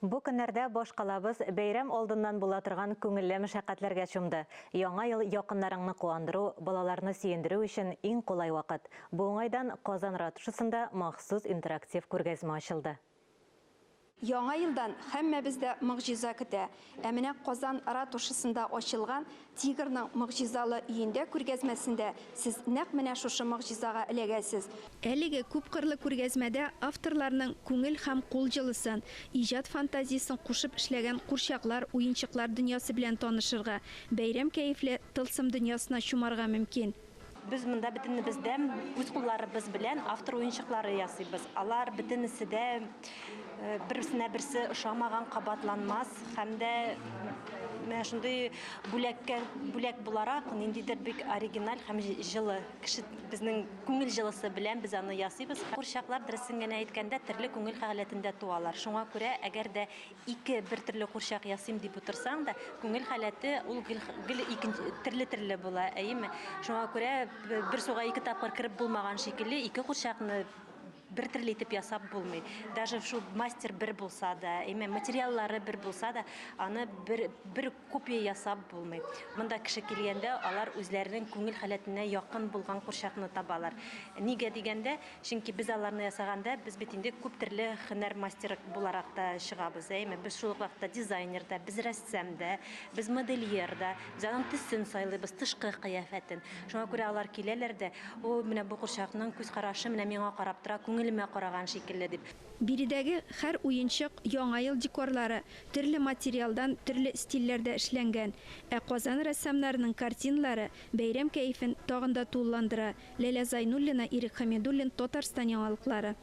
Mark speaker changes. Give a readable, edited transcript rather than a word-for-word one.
Speaker 1: Бу көннәрдә башкалабыз бәйрәм алдыннан була торган күңелле мәшәкатьләргә чумды. Яңа ел якыннарыңны куандыру, балаларны сөендерү өчен иң кулай вакыт. Бу уңайдан Казан ратушасында махсус интерактив күргәзмә ачылды.
Speaker 2: Яңа елдан һәммәбез дә могҗиза көтә. Ә менә Казан ратушасында ачылган Тигрның могҗизалы өендә күргәзмәсендә сез нәкъ менә шушы могҗизага эләгәсез. Әлеге күпкырлы күргәзмәдә авторларның күңел һәм кул җылысын, иҗат фантазиясен кушып эшләгән курчаклар, уенчыклар дөньясы белән танышырга, бәйрәм кәефле тылсым дөньясына чумарга мөмкин.
Speaker 3: Без монда бөтенебез дә үз кулларыбыз белән автор уенчыклары ясыйбыз. Алар бөтенесе дә берсенә берсе ошамаган, кабатланмас һәм дә менә шундый бүләккә бүләк буларак ниндидер бик оригиналь һәм җылы кеше безнең күңел җылысы белән без аны ясыйбыз. Курчаклар, дөресен генә әйткәндә, төрле күңел халәтендә туалар. Шуңа күрә, әгәр дә Ике бер төрле курчак ясыйм дип утырсаң да, күңел халәте ул гел, гел икенче, төрле-төрле була, әйеме? Шуңа күрә бер суга ике тапкыр кереп булмаган шикелле, ике курчакны бер төрле итеп ясап булмый. Даже шул мастер бер булса да, әйеме, материаллары бер булса да, аны бер, бер копия ясап булмый. Монда кеше килгәндә, алар үзләренең күңел халәтенә якын булган курчакны табалар. Нигә дигәндә, Чөнки без аларны ясаганда, без бит инде күп төрле һөнәр мастеры буларак та чыгабыз, әйеме? Без шул ук вакытта дизайнер да, без рәссам да, без модельер да, без аның төсен сайлыйбыз, тышкы кыяфәтен. Шуңа күрә алар киләләр дә, О, менә бу курчакның күз карашы менә миңа карап тора, күңелемә караган шикелле, дип.
Speaker 2: Биредәге һәр уенчык, Яңа ел декорлары төрле материалдан, төрле стильләрдә эшләнгән. Ә Казан рәссамнарының картиналары бәйрәм кәефен тагын да тулыландыра. Ләлә Зайнуллина, Ирек Хәмидуллин, Татарстан яңалыклары.